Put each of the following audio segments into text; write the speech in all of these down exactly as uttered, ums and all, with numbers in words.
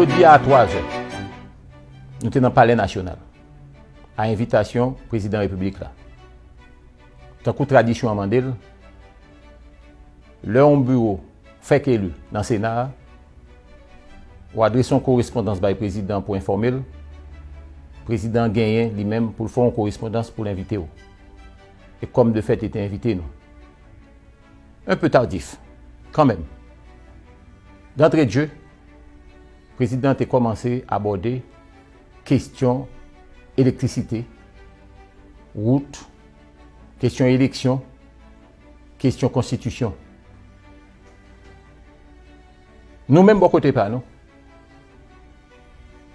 Jodi a, a twa zè, nou te nan Palè Nasyonal, a envitasyon Prezidan Repiblik la. Tankou tradisyon an mande l, lè yon biwo fèk eli nan Sena a, ou adrese yon korespondans bay Prezidan pou enfòme l, Prezidan an genyen, li menm, pou l fè yon korespondans pou l envite w. E kòm de fèt, li te envite nou. Un peu tardif, kanmenm. D'entrée de jeu, Prezidan an te kòmanse abòde kesyon elektrisite, wout, kesyon eleksyon, kesyon konstitisyon. Nou menm, bò kote pa nou,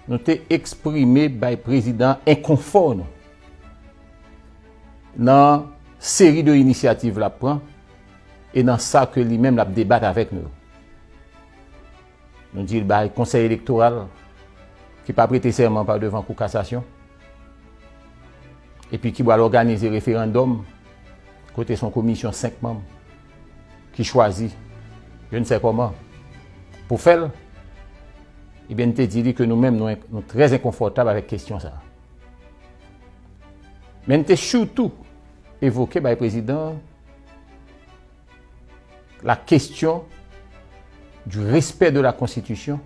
nou te eksprime bay Prezidan an enkonfò nou nan seri de inisyativ l ap pran e nan sa ke li menm l ap debat avèk nou. Nou di l bay Konsèy Elektoral ki pa prete sèman pa devan Kou Kasasyon, epi ki pral òganize referandòm kote se yon komisyon senk manm ki chwazi, je ne sais comment, pou fè l, ebyen, n te di li ke nou menm, nou, nou trè enkonfòtab avèk kesyon sa a. Men n te sitou evoke bay Prezidan an la question du respect de la Constitution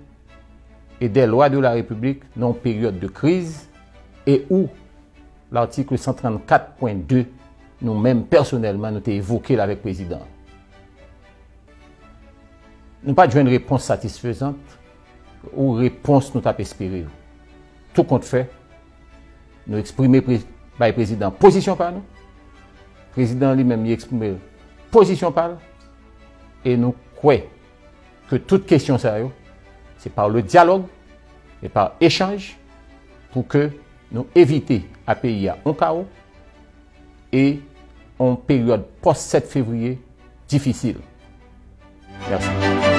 et des lois de la République nan yon peryòd de kriz e ou l'article cent trente-quatre point deux, nou menm pèsonèlman, nou te evoke l avèk Prezidan an. Nou pa t jwenn repons satisfezan ou repons nou t ap espere yo. Tou kont fè, nou eksprime pre-, bay Prezidan pozisyon pa nou. Prezidan li menm, li eksprime pozisyon pa l. E nou kwè ke tout kesyon sa yo, se par le dialogue et par échange pou ke nou evite a peyi a yon kawo e yon peryòd pòs sèt fevriye difisil. Mèsi.